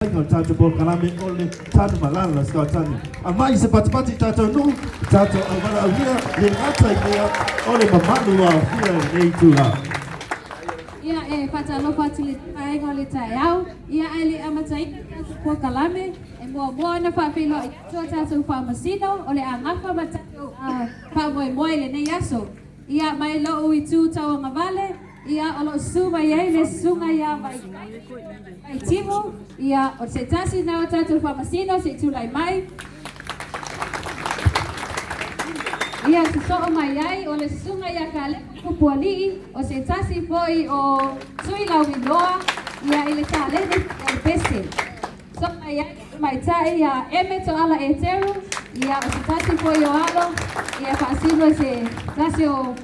O le tatou polokalame o le Tanumalala Scout-Tani. Aumai se patipati i tatou nuu, tatou aualaaulia, le gata i lea o le mamalu aofia i lenei itula. Ia, e faatalofa atu i le vaega o le taeao, ia ae le i amataina le tatou polokalame, e muamua ona faafeiloai atu a tatou faamasino o le a gafa ma tatou faamoemoe i lenei aso. Ia, mai lou itu tauagavale, ia, o lo o susu mai ai le susuga ia Vaitimu, ia, o se tasi lena o tatou faamasino se i tulai mai. Ia, sosoo mai ai o le susuga ia Kalepa Pupualii, o se tasi foi o sui lauiloa ia i le taleni o le pese. Sosoo mai ai le tamaitai ia Eme Toala Eteru, ia, o se tasi foi o alo ia faasino i se tasi o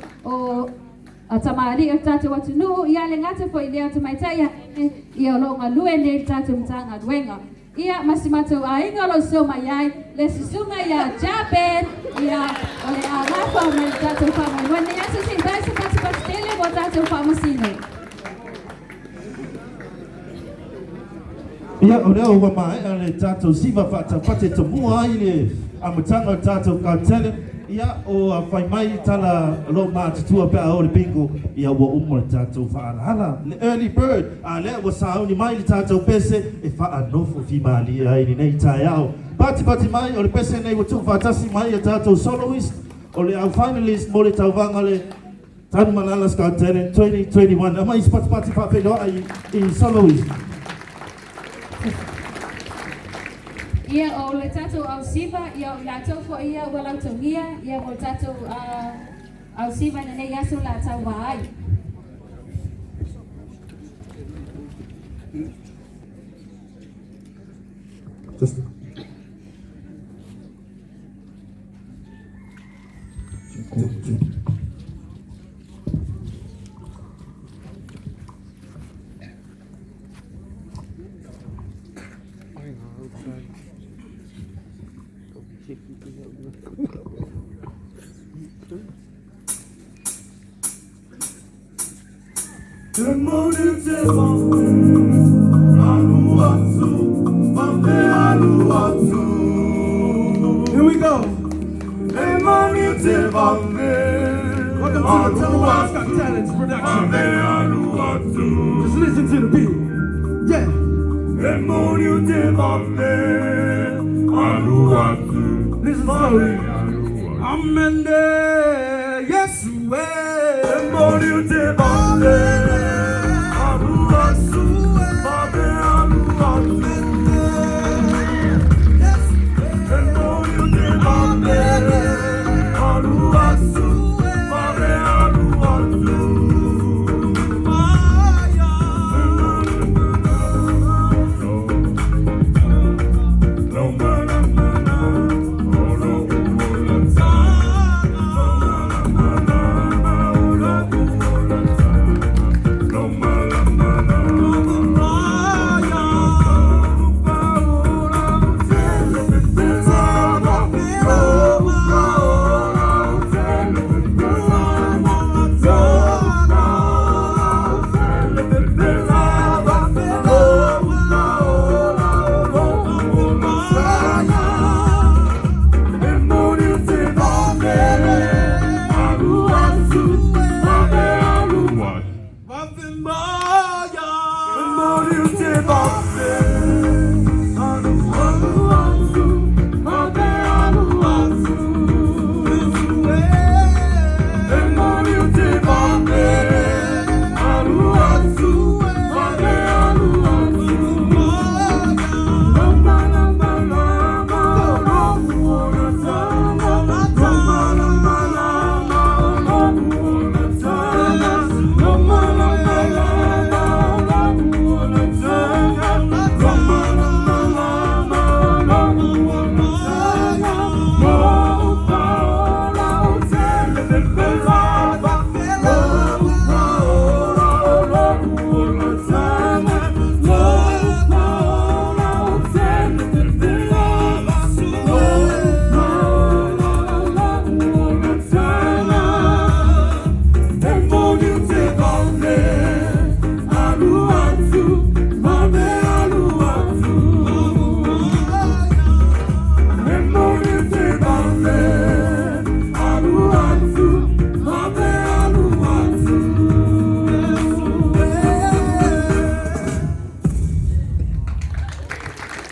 tamalii o le tatou atunuu, ia le gata foi i lea o tamaitai ia Eme, ia o lo o galue nei i le tatou Matagaluega. Ia, ma si matou aiga o lo o sosoo mai ai le susuga ia Jaben, ia, o le a gafa ma le tatou faamoemoe lenei aso. Se i fai se patipati tele mo tatou faamasino. Ia, o lea ua maea le tatou siva faataupate e tomua ai le amataga o le tatou Got Talent. Ia, ua fai mai tala lou matutua pe a o le bingo, ia ua uma le tatou faaalaala, le early bird, a lea ua sauni mai le tatou pese e faanofo fimalie ai lenei taeao. Patipati mai, o le pese nei ua tuufaatasi mai e tatou soloist, o le au finalist mo le tauvaga le Tanumalala's Got Talent 2021. Aumai se patipati faafeiloai i soloist. Ia, o le tatou ausiva, ia o i latou foi ia ua lautogia, ia mo le tatou ausiva i lenei aso o le a tauva ai. Just Here we go. Welcome to the Tanumalala's Got Talents production. Just listen to the beat. Yeah. Listen slowly. I'm in there. Yes, well.